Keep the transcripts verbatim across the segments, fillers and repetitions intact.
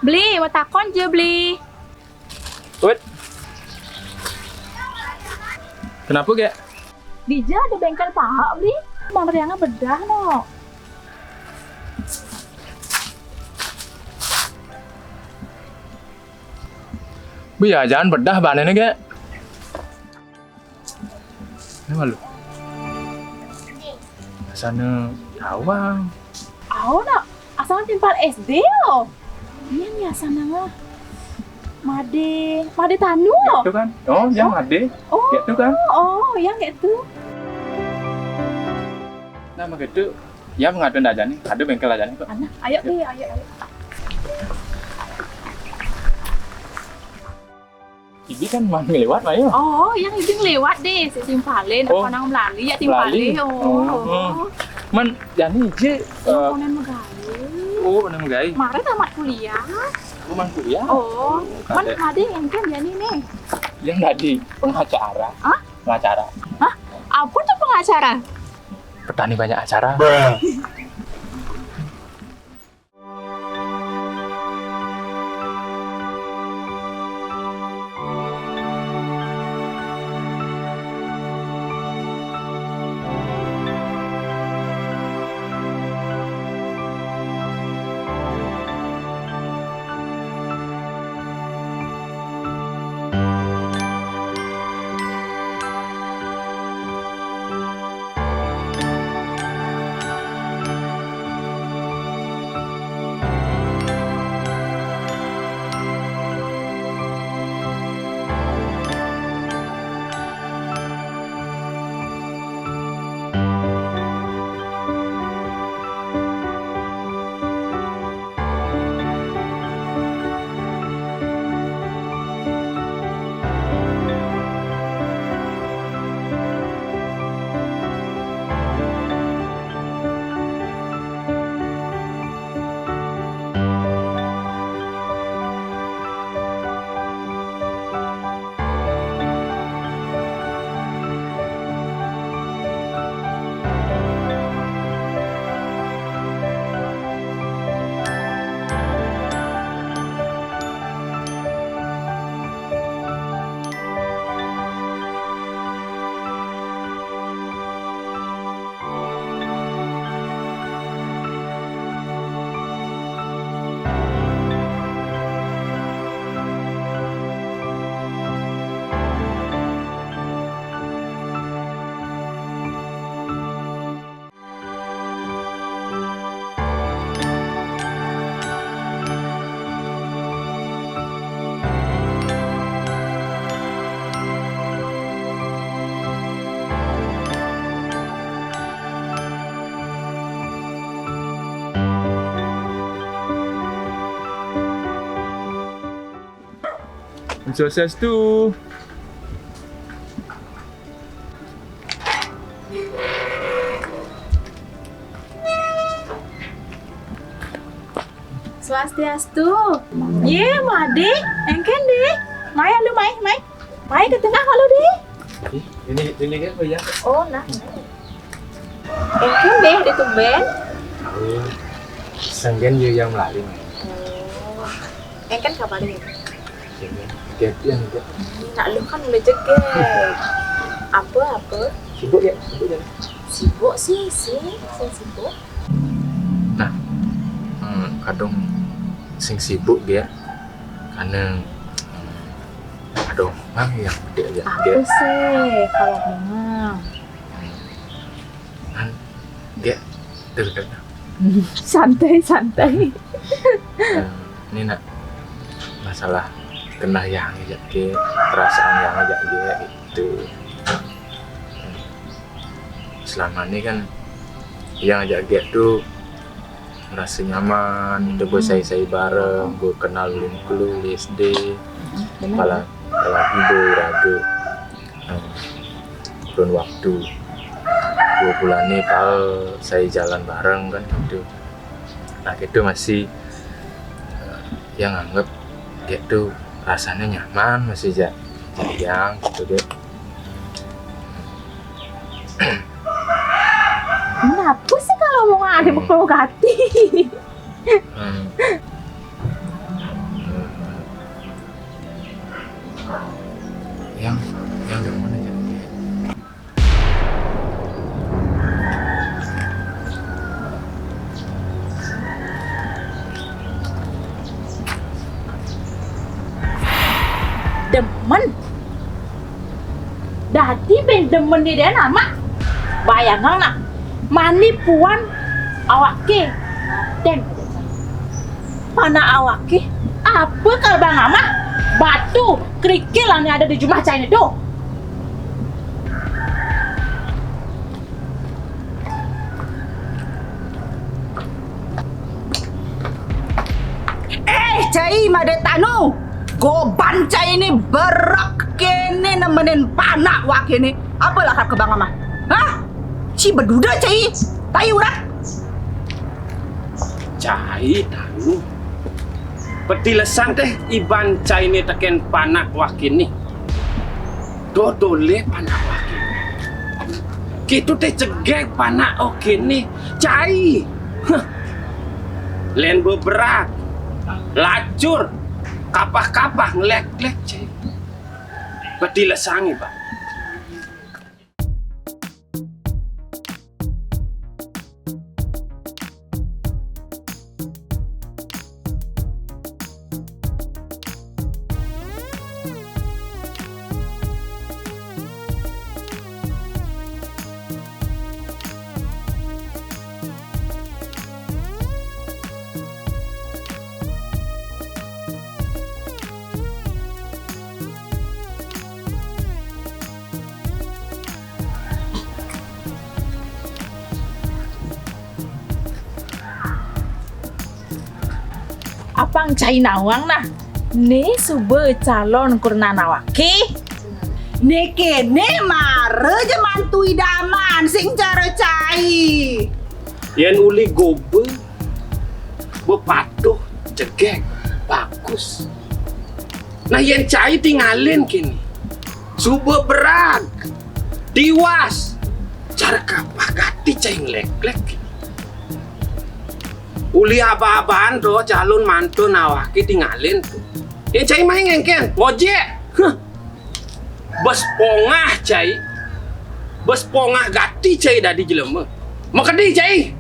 Beli, mau takon je, Beli. Wait. Kenapa, Gek? Dija ada bengkel pahak, Beli. Mau meriang bedah, no. Beli, ya, jangan bedah banenya, Gek. Ini malu. Sana awang. Awo nak, asal timpal S D yo. Iya nih asal nama. Made, Made Tanu. Itu kan? Oh, yang Made. Oh, itu kan? Oh, yang kayak itu. Nama gitu. Ya mengadun aja nih, ada bengkel aja nih kok. Anak, ayo deh, ayo, ayo. Ibi kan man ngelewat, Mayu. Oh, yang itu ngelewat deh, si timpalin, oh, apa nang melali, ya timpalin. Melali. Oh. Oh. Man, Jani je. Yang eh, konen megai. Oh, konen megai. Mare tamat kuliah. Oh, man kuliah? Oh, oh, man ada yang kan Jani nih. Yang tadi pengacara. Hah? Pengacara. Hah? Apa tuh pengacara? Petani banyak acara. Sukses tuh. Swastiastu. Ye, Made, engken deh. Mai alu, mai, mai. Mai ke tengah alu deh. Ih, ini ini kan ya. Oh, nah. Engken deh, ditumben. Oh, senggen yo yang melali, Mai. Oh. Engken kabar ini. Senggen. Gantian enggak? Nak lu kan mulai jeget. Apa, apa? Sibuk ya? Sibuk ya? Sibuk sih, sih, sih sibuk. Nah, hmm, kadung sing sibuk ya. Karena hmm, aduh, mang yang gede aja. Aku sih kalau memang. Hmm. Kan dia deket. Santai, santai. Nah, ini nak masalah kenal yang aja ke perasaan yang aja dia itu. Selama ini kan yang aja dia tuh merasa nyaman, itu gue sai-sai bareng, gue kenal ulun kelu di S D, kepala kepala ibu raga. Nah, kurun waktu dua bulan ni pal saya jalan bareng kan gitu. Nah, gitu masih eh, yang anggap gitu rasanya nyaman masih ja yang gitu deh. Kenapa sih kalau mau ada hmm. Bekerogati? Hmm. Demen. Dadi ben demen di dén amaq. Bayangang nah. Mani puan awaké. Dén. Panak awaké. Apa kal Bang Amaq? Batu, kerikil ané ada di jumah cainé to. Eh, cai Madé Tanu, goban cai né berek kéné nemenin panak waké né. Apa lakar ka Bang Amaq? Hah? Ci beduda cai, tai urat. Cai Tanu. Pedilesang deh iban cai né tekén panak waké né. Dodolé panak waké né. Kéto deh cegeg panak waké né. Cai. Heh. Lén beberak. Lacur. Kapah-kapah ngelék-lék cai. Pedilesang iban. Apang cai nawang nah, né suba calon kurnan awaké. Né kéné mara ja mantu idaman sing cara cai. Yén uli goba, bepatuh, cegeg, bagus. Nah, yén cai tingalin kéné, suba berag, tiwas, cara kapah gati cai ngelék-lék. Uli aba-aban to calon mantun awaké tingalin to. Yén cai mai ngéngkén, ngojek. Huh. Bes pongah cai. Bes pongah gati cai dadi jelema. Makedi cai.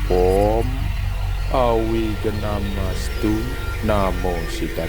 Om Awighnamastu Namo Siddham.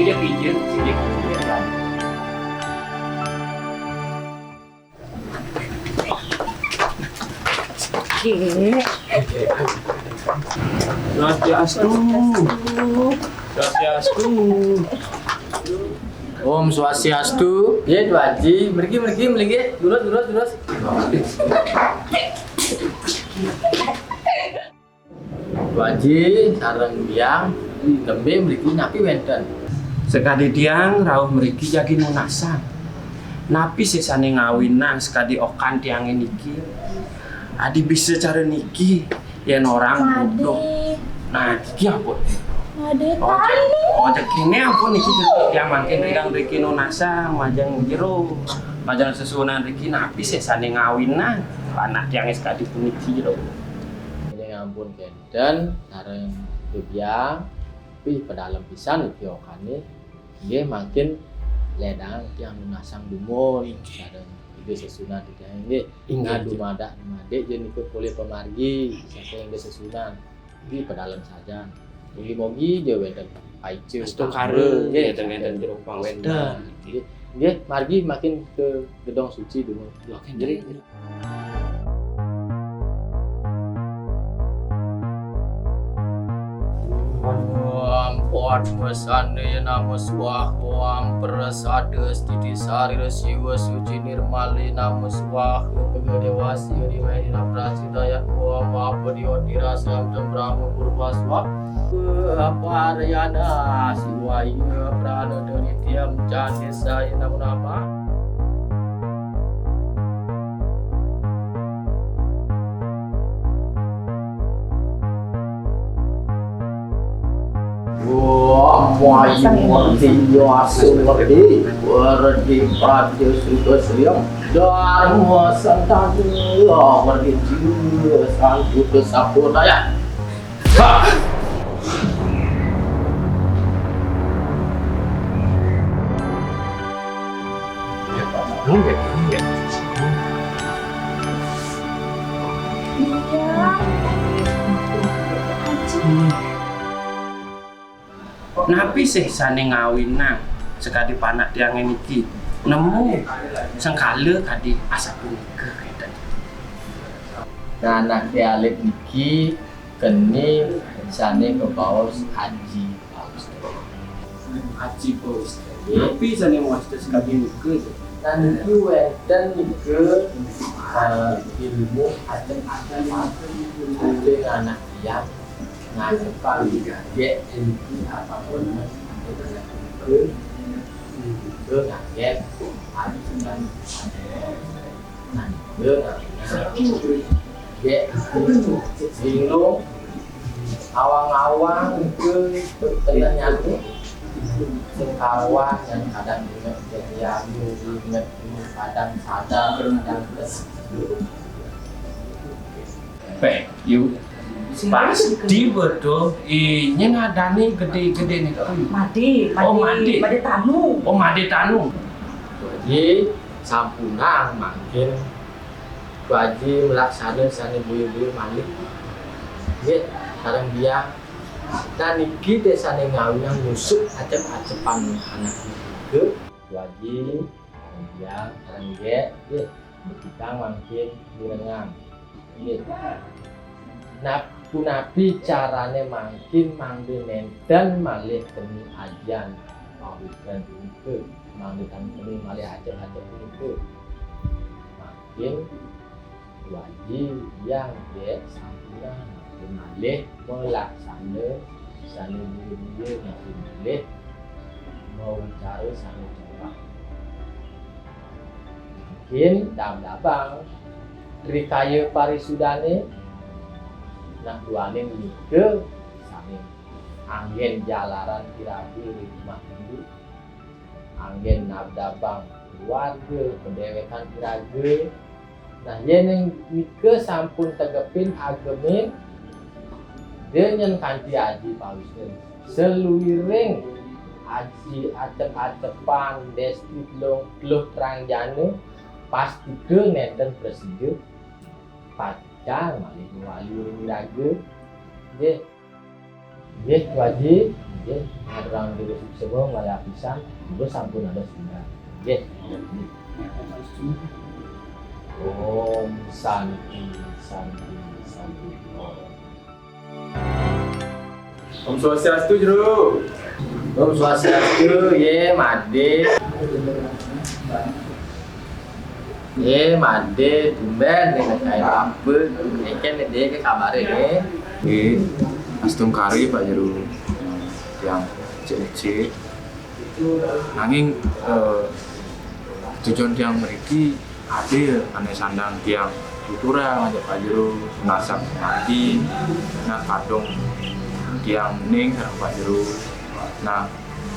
sing dia pijet, sing dia pijet. Swastiastu. Swastiastu. Om Swastiastu. Ya, Tuan Haji. Mriki, mriki, mriki. Durus, durus, durus. Tuan Haji sareng tiyang nembé mriki napi wénten? Sekadi tiyang rauh mriki jagi nunasang. Napi sih sané ngawinang sekadi okan tiyangé niki? Adi bisa cara niki, yén orang butuh. Nah, iki ampun. Ada. Oh, cek. Oh, cek kéné ampun niki, cek. Ya mangkin tiyang mriki nunasang majeng jero. Majeng sesuunan mriki napi sih sané ngawinang? Anak tiyangé sekadi puniki jero. Ini ampun, Ken. Dan sareng tiyang, wih, pedalem pisan niki okané. Nggih, mangkin lédang tiyang nunasang dumun sareng Ida sesuunan tiyang nggih. Inggih, nah, dumadak dumadik ja nika polih pamargi saking Ida sesuunan. Nggih, pedalem sajan. Mugi-mugi ja wénten paica. Astungkara, nggih, wénten, wénten jero pang wénten. Nggih, nggih, margi mangkin ka gedong suci dumun. Oké, nggih. Padmasane namo swaha, prasada stiti sarira siwa suci nirmale namo swaha, pega dewasya dimainina prasidaya, om apa diotira samtam brahma purva swaha, aparayana siwaya pranada nityam candisaya namo namah. Wah, mayu werdi, asu werdi, werdi praja suka sriam, dharma santana, werdi jiwa santu kesampurnaya. Ha! Napi sih sané ngawinang sakadi panak tiangé niki nemu sengkala kadi asapunika, kénten? Nah, anaké alit niki keni sané kabaos Aji Paus. Aji Paus. Napi sané mawasta sakadi nika? Nah, niki wénten nika, eh, ilmu ajeng-ajeng. Ajeng anak tiang ngadepang gék niki apapun nika ngagén ajeng. Nah, nika ngagén gék niki. Bingung. Awang-awang ke ternyata sing karuan yang kadang inget ke dia, inget ini, kadang sadar, kadang tersedih. Peh, yu. Pasti betul. Ih, nyén adané gedé-gedé nih. Madé, oh, madé, madé. Madé Tanu. Oh, Madé Tanu. Jadi, sampunang mangkin Tuaji melaksana sané buyur-buyur malih. Nggih, sareng biang. Nah, niki té sané ngawinang nyusup acep-acepan anak niki. Tuaji, sareng biang, sareng nggih, nggih, bekitang mangkin mirengang. Nggih. Nah, punapi carané mangkin mangda nénten malih keni ajian pawitren punika, mangda tan keni malih acep-acep punika. Mangkin Tuaji, biang nggih sampunang, mangkin malih malaksana sané buyur-buyur, mangkin malih mawicara sané corah. Mangkin dab-dabang rikaya parisudané, nak duaning nika sané anggén jalaran iraga ring umah induk, anggén nabdabang keluarga padéwékan iraga. Nah, yén nika sampun tegepin agemin, da nyén kanti aji pawitren. Saluiring aji acep-acepan, desti telung teluh terang jana, pastika nénten prasida pacang malih mawali ring iraga. Nggih. Nggih, Tuaji. Nggih, ngaturang jero suksema malih apisan. Kula sampun dados tunggal. Nggih. Om Santi, Santi, Santi Om. Om Swastiastu, Jero. Om Swastiastu, yé, Madé. Yé, Madé, tumbén né kaé apa? Éngkén né dé ké kabaré né. Nggih, astungkara, Pak Jero. Tiang cek-cek. Nanging, eh, tujuan tiang mriki adané sandang tiang tuturang ajak Pak Jero, masak mati, nah kadung tiang ning sareng Pak Jero. Nah,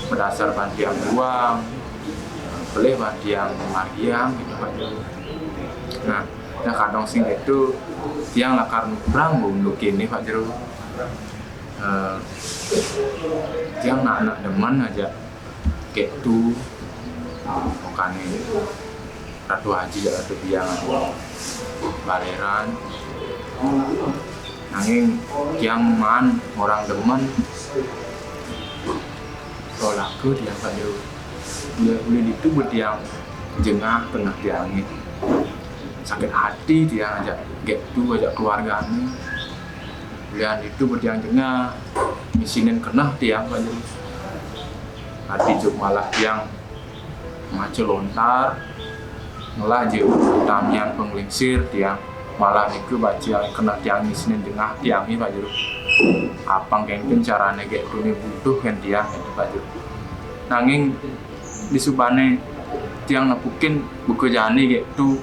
madasar baan tiang juang, pelih baan tiang margiang gitu, Pak Jero. Nah, nah kadung sing itu tiang lakar nuturang unduk kéné, Pak Jero. Eh, tiang nak, nak demen ajak kéto, makané Ratu Aji jak Ratu Biang, Baléran. Nanging tiang maan orang demen. Lolaka tiang, Pak Jero. Uli, uli ditu buat tiang jengah tengah tiangé. Sakit ati tiang ajak kéto, ajak keluargané. Ulian ditu buat tiang jengah, ngisinin keneh tiang, Pak Jero. Ati juk malah tiang maca lontar, ngelah juk tamian panglingsir tiang. Malah nika baca keneh tiang ngisinin jengah tiangé, Pak Jero. Apang kéngkén carané kéto né butuh kén tiang, kéto, Pak Jero. Nanging disubané tiang nepukin buka jani kéto,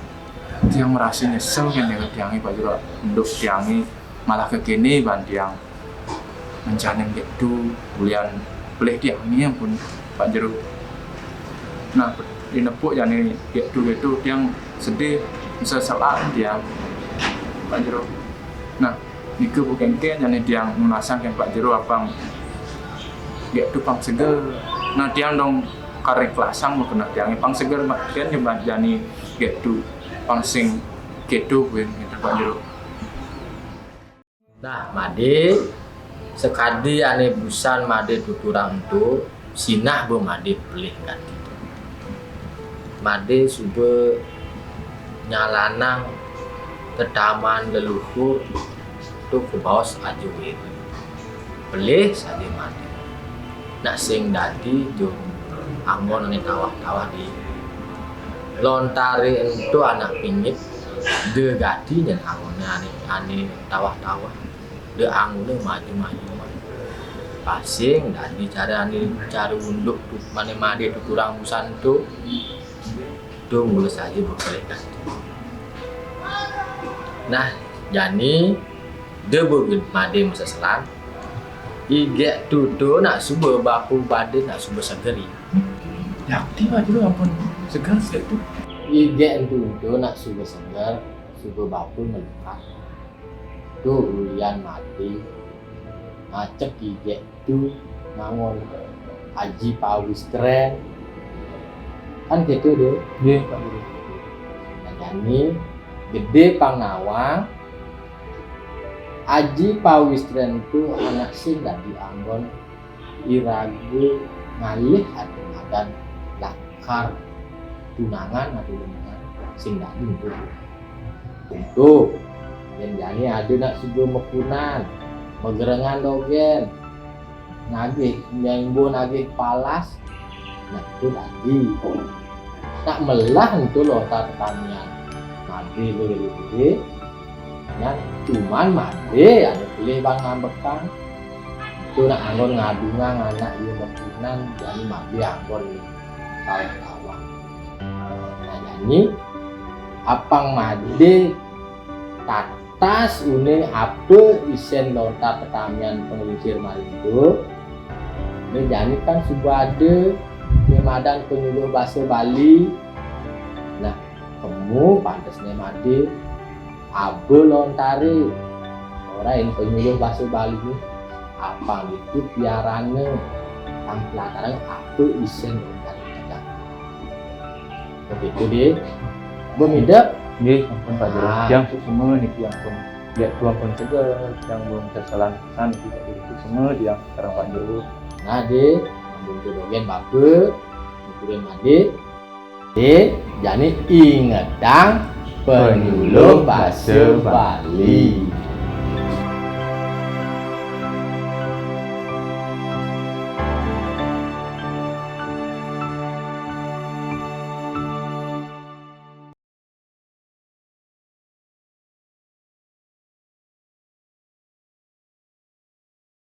tiang merasa nyesel kén tiangé, Pak Jero. Unduk tiangé malah kekéné baan tiang. Mencanin kéto, ulian pelih tiangé ampun, Pak Jero. Nah, dinepuk jani kéto, kéto tiang sedih, meseselan tiang, Pak Jero. Nah, nika buat kéngkén jani tiang nunasang kén Pak Jero apang kéto pang seger. Nah, tiang dong karik kelasang buat keneh tiangé pang seger, kén nyebat jani kéto pang sing kéto buin kéto, Pak Jero. Nah, Madé, sakadi ané busan Madé tuturang ento, sinah ba Madé pelih gati. Madé suba nyalanang tetaman leluhur to kabaos aja wéra. Pelih saja Madé. Nak sing dadi jung anggon ané tawah-tawah di lontaré ento anak pingit, da gati nyén anggoné ané, ané tawah-tawah, da anggoné maju-maju. Pasing dadi cara ané, cara unduk tu, mané Madé tuturang busan tu, tu mula saja ba pelih gati. Nah, jani da ba Madé maseselan, Igék tutu nak suba bapul badé nak suba seger. Yakti mah dulu ampun seger sih itu. Igék tutu nak suba seger, suba bapul melukat. Tu ulian mati. Ngacek igék tu ngangon Aji Pawistren. Kan gitu deh. Nggih, Pak Guru. Nah, jani gedé pang nawang, Aji Pawistren tu anak sing dadi anggon iraga ngalih ati madan lakar tunangan ati lemengan sing dadi. Untu yén jani ada nak suba mekunan, magerengan dogén, nagih, nyembo nagih palas, nah, itu dadi. Nak melah entu lontar tetamian. Madé boleh gedé. Ya, cuman madé ada pelih bang ngambekang. Itu nak anggon ngadungang anak iya mekunan, jani madé anggon kalah-kalah. Nah, jani apang madé tatas uné apa isén lontar tetamian panglingsir malindu. Né jani kan suba ada né madan penyuluh basa Bali. Nah, kemu pantesné madé aba lontaré. Ora ing penyuluh basa Baliné. Apang itu piarana, tang pelataran apa isén lontaré. Begitu deh. Bemidep. Nggih, ampun Pak Jero. Ah. Tiang suksma niki ampun. Ya, tu ampun seger, tiang belum tersalan pisan niki Pak Jero. Suksma tiang sareng Pak Jero. Nah, deh, ampun dogén bapa, ampun madé. Deh, jani ingetang penyuluh basa Bali.